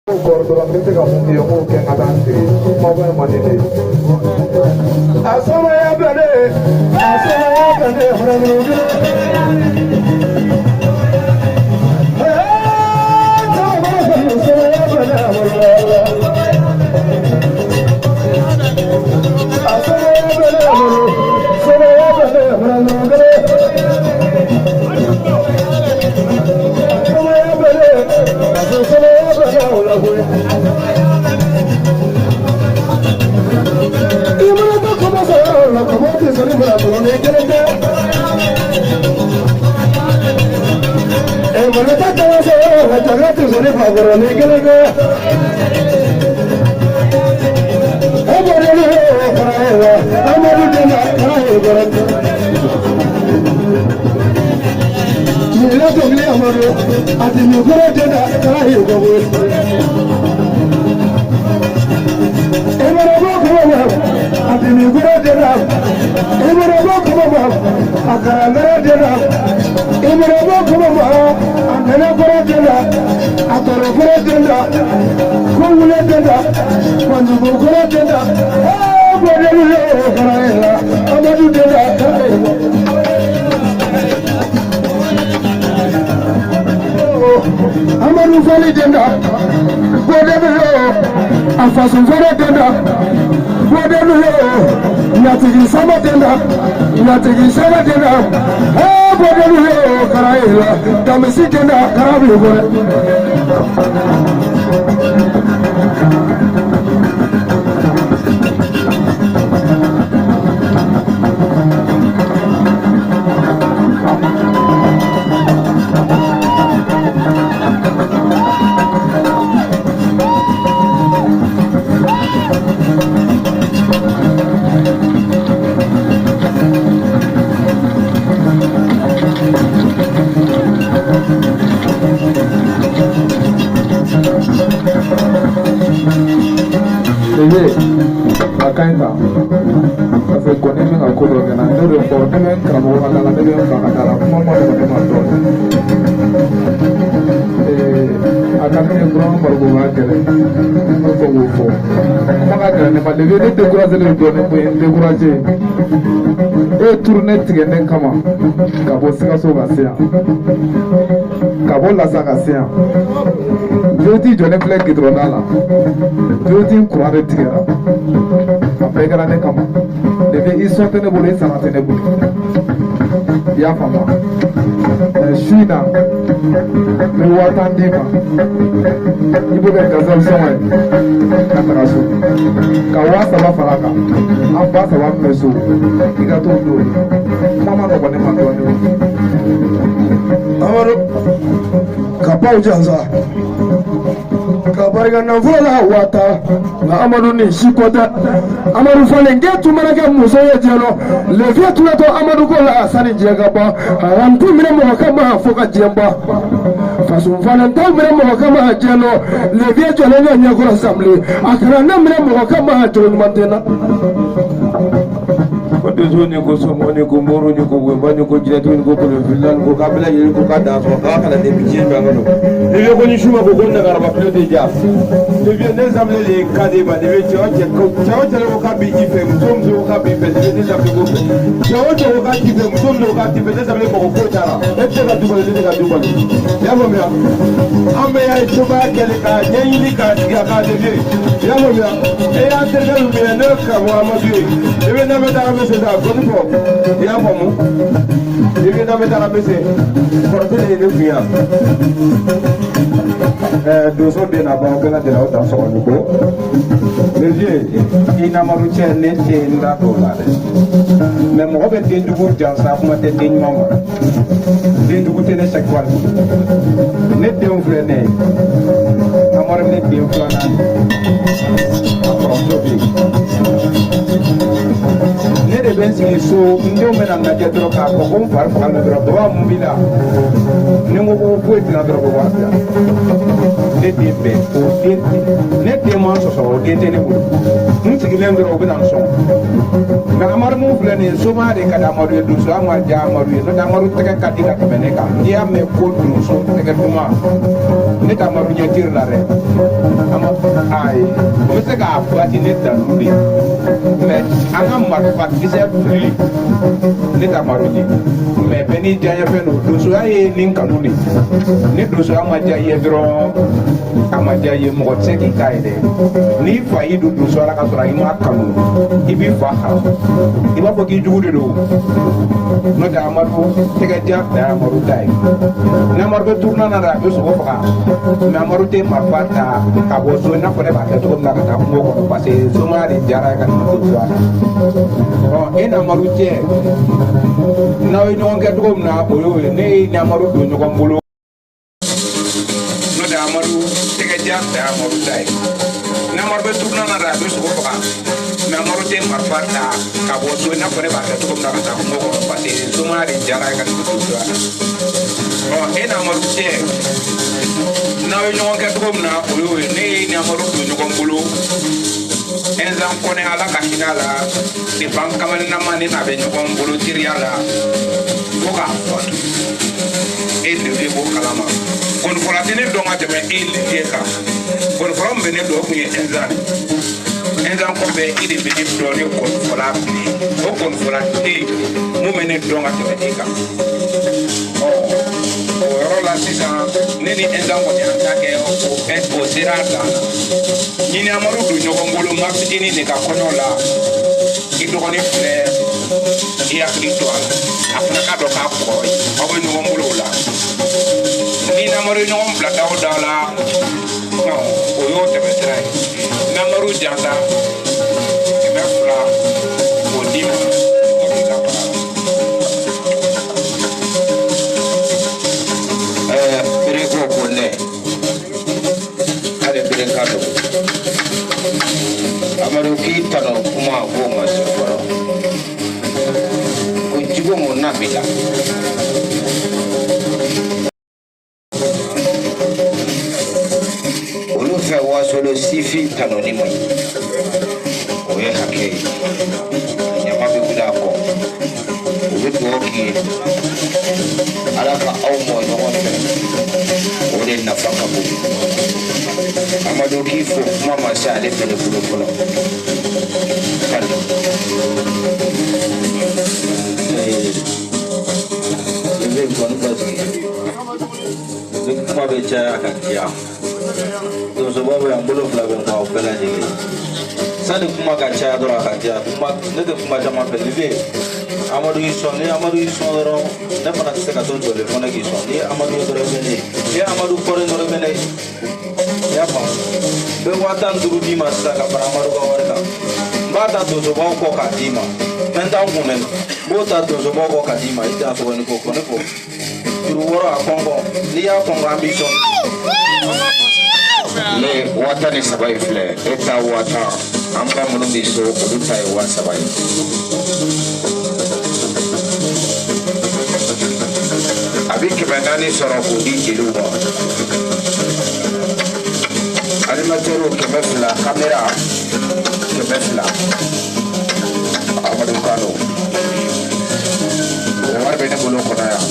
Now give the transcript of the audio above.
Kɔrɔ dɔrɔn n bɛ se ka mun k'i ye, n k'o kɛ, n ka taa n sigi. Kumaba in man di ne ye. A sɔmaya bɛnɛ, a sɔmaya bɛnɛ, I mana taa kɔmɔ sɔrɔ yɔrɔ la, kɔmɔ tɛ sɔrɔ mana sɔrɔ ni kelen tɛ. Ɛ mana taa kɔmɔ sɔrɔ yɔrɔ la, jama tɛ sɔrɔ fakɔrɔ ni kelen tɛ. E bɔra ni kɔrɔ ye wa, Amadu den na kɔrɔ ye kɔrɔ. Nin dɔnkili Amadu, a ti min kɔrɔ den na kɔrɔ ye kɔrɔ. E mana bɔ kuma ma, a ti min kɔrɔ den na. E mana bɔ kuma ma, a karamɔgɔ den na. E mana bɔ kuma ma, a nana kɔrɔ den na. A tɔrɔ kɔrɔ den na. Ko wule den na. Manjugu kɔrɔ den na. Ee bɔdɛlu ye kɔrɔ ye la. Amadu den na kɔrɔ ye. Amadu fali den na. Bɔdɛlu ye a faso fɔlɔ den na. Bɔdɛlu ye ɲatigi sama den na. Ɲatigi sama den na. Ee bɔdɛlu ye kɔrɔ ye la. Damisi den na kɔrɔ b'i kɔrɔ. Leye, a ka ɲi tan, parce que kɔni bɛ ka ko dɔ kɛ n na. Ne de fɔ, ne bɛ n karamɔgɔ ka da la, ne bɛ n fa ka da la, kuma ma nɔgɔn ne ma dɔɔnin. A ka di ne ye dɔrɔn, Mariko ka gɛlɛn, n bɛ fɛ k'o fɔ. Kuma ka gɛlɛn ne ma. Leye, ne découragé len dɔɔnin koyi, n découragé. E ye tournée tigɛ ne kama ka bɔ Sikaso ka se yan, ka bɔ Lasa ka se yan. Joti jɔlen filɛ gidɔrɔn da la, joti courant de tigɛra, a bɛɛ kɛra ne kama. Leye, i sɔn tɛ ne bolo, i sara tɛ ne bolo, i y'a faamu wa? Su in na, n bɛ 50 000 d'i ma, i b'o kɛ gasoil sɔngɔ ye ka taga so, ka 3000 fara a kan. An ba saba min bɛ so, i ka t'o d'o ye. Kuma ma nɔgɔn ne ma dɔɔnin. Amadu ka baw jansa ka barika nafolo la 50 000, nka Amadu nin si ko tɛ. Amadu falen k'e tun mana kɛ muso ye diɲɛ nɔ, lefiye tun bɛ to Amadu ko la sani diɲɛ ka ban. A t'u minɛ mɔgɔ kama fo ka diɲɛ ban. Faso falen t'aw minɛ mɔgɔ kama diɲɛ nɔ, lefiye jɔlen ɲɛ ɲɛkɔrɔ sanbilen, a kana ne minɛ mɔgɔ kama, jogo ɲuman tɛ n na. Ko donso ni ko sɔmɔ ni ko moro ni ko wɛnba ni ko jinɛtigiw ni ko kolonfilila ni ko k'a bɛɛ lajɛlen ko k'a dan sɔrɔ k'a kana ne bi diɲɛ bɛɛ kɔnɔ. Ne bɛ ko ni su ma ko ko nagaraba kilo tɛ ja. Ne bɛ ne sanbilen de ye ka di ma. Ne bɛ cɛ o cɛ ko cɛ o cɛ ko k'a b'i fɛ, muso o muso ko k'a b'i fɛ, ne bɛ ne sanbilen ko fɛ. Cɛ o cɛ ko k'a t'i fɛ, muso o muso ko k'a t'i fɛ, ne sanbilen mɔgɔ foyi t'a la. E tɛ se ka du balo, ne tɛ ka du balo. I y'a faamuya? An bɛɛ y'a ye sebaya kɛlen k'a ɲɛɲini k'a sigi a k'a lajɛ. I y'a faamuya? E y'an terikɛ min minɛ, ne ye karamɔgɔ Amadu ye. I bɛ n'a bɛ taa bɛ se sa gɔni fɔ. I y'a faamu? I bɛ n'a bɛ taa bɛ se. Kɔrɔtɛ de ye ne kun yan. Donso den na baw bɛɛ lajɛlen, aw dan sɔgɔ ni ko le vieux i n'Amadu cɛ, ne tɛ n da t'o la dɛ, mais mɔgɔ bɛ denjugu jansa, kuma tɛ den ɲuman ma. Denjugu tɛ ne sɛkiwali, ne denw filɛ ne ye. Amadu ne den filanan, a kɔrɔmuso bɛ yen. Ne de bɛ n sigi so, n denw bɛna n lajɛ dɔrɔn k'a fɔ ko n fari fagalen dɔrɔn, baba mun b'i la? Ni n ko ko foyi tɛ n na dɔrɔn, ko wari bila. Ne den bɛɛ o den, ne den ma sɔsɔ, o den tɛ ne bolo. N sigilen dɔrɔn, o bɛ na n sɔn. Nka Amadu mun filɛ nin ye, somaya de ka di Amadu ye, donsoya ma diya Amadu ye, n'o tɛ Amadu tɛgɛ ka di ka tɛmɛ ne kan. N'i y'a mɛn ko donso tɛgɛ duman, ne tɛ Amadu ɲɛ tiri la dɛ. ye o bɛ se k'a bati ne dalilu de ye mais an ka marifa kisɛ filili ne ta maro ye mais bɛɛ n'i diyaɲɛfɛn don donsoya ye nin kanu de ni donsoya ma diya i ye dɔrɔn a ma diya i ye mɔgɔ tɛ se k'i k'a ye dɛ n'i fa y'i don donsoya la ka sɔrɔ i m'a kanu i b'i fa haramu i b'a fɔ k'i jugu de don n'o tɛ Amadu tɛgɛjan dan ye Amadu ta ye ni Amadu bɛ tournant na a bɛ sogo faga mais Amadu tɛ marifa ta ka bɔ so i n'a fɔ ne b'a kɛ cogo min na ka taa kungo kɔnɔ parce que somaya de diyara ye ka tɛmɛ donsoya kan ɔ e ni Amadu cɛ n'aw ye ɲɔgɔn kɛ cogo min na o y'o ye ne ni Amadu don ɲɔgɔn bolo n'o tɛ Amadu tɛgɛjan dan ye Amadu ta ye ni Amadu bɛ tournant na a bɛ sogo faga mais Amadu tɛ marifa ta ka bɔ so i n'a fɔ ne b'a kɛ cogo min na ka taa kungo kɔnɔ parce que somaya de diyara ye ka tɛmɛ donsoya kan ɔ e ni Amadu cɛ n'aw ye ɲɔgɔn kɛ cogo min na o y'o ye ne ni Amadu don ɲɔgɔn bolo Ɛnzan Kɔnɛ Ala ka hinɛ a la depuis an kamalennama ne n'a bɛ ɲɔgɔn bolo teriya la fo k'a fatu e Levieux b'o kalama gɔnifɔla tɛ ne dɔn ka tɛmɛ e Levieux kan gɔnifɔla min bɛ ne dɔn o tun ye Ɛnzan de Ɛnzan kɔfɛ e de bɛ ne dɔn ne gɔnifɔla bilen o gɔnifɔla tɛ yen mun bɛ ne dɔn ka tɛmɛ e kan ɔ o yɔrɔ la sisan ne ni Ɛnzan kɔni y'an ta kɛ o sera a dan na ni ni Amadu don ɲɔgɔn bolo ma fitinin de ka kɔɲɔ la i dɔgɔnin filɛ i hakili to a la a fana k'a dɔn k'a kɔrɔ ye aw bɛ ɲɔgɔn bolo o la ni n'Amadu ye ɲɔgɔn bila da o da la o y'o tɛmɛsira ye n'Amadu jansa 200 k'o d'i ma o t'i ka baara la. Bere ko ko ne ale bere ka dogo Amadu k'i tanu kuma k'o ma se fɔlɔ ko jugu mun na b'i la olu fɛ wasolo sifin tanuni man ɲi o ye hakɛ ye ɲama bɛ wuli a kɔ u bɛ dugawu k'i ye Ala ka aw mɔ ɲɔgɔn fɛ o de nafa ka bon Amadu k'i fo kuma ma se ale fɛnɛ bolo fɔlɔ kari I bɛ kɔni basigi ni kuma bɛ caya ka diya donsoba bɛ yan bolo fila bɛ n kɔ aw bɛɛ lajɛlen sani kuma ka caya dɔrɔn a ka diya kuma ne tɛ kuma caman fɛ Levieux Amadu y'i sɔn ni Amadu y'i sɔn dɔrɔn ne fana tɛ se ka to jɔlen fo ne k'i sɔn ni Amadu ye dɔrɔn i bɛ ne ye ni Amadu kɔrɔ dɔrɔn i bɛ ne ye i y'a faamu n bɛ 15,000 d'i ma sisan ka fara Amadu ka wari kan n b'a ta donsobaw kɔ k'a d'i ma fɛn t'an kun dɛ n b'o ta donsobaw kɔ k'a d'i ma i t'a fɔ ni ko ne fɔ juru wɔɔrɔ a kɔnkɔn n'i y'a kɔnkɔn an b'i sɔn. Ne 13,000 in filɛ e ta 10,000 an ba minnu bɛ so olu ta ye 3,000 ye. A bɛ 400 sɔrɔ k'o di jeliw ma animatɛriw 200 kamera 200 Amadu Kano o wari bɛ ne bolo kɔnɔ yan.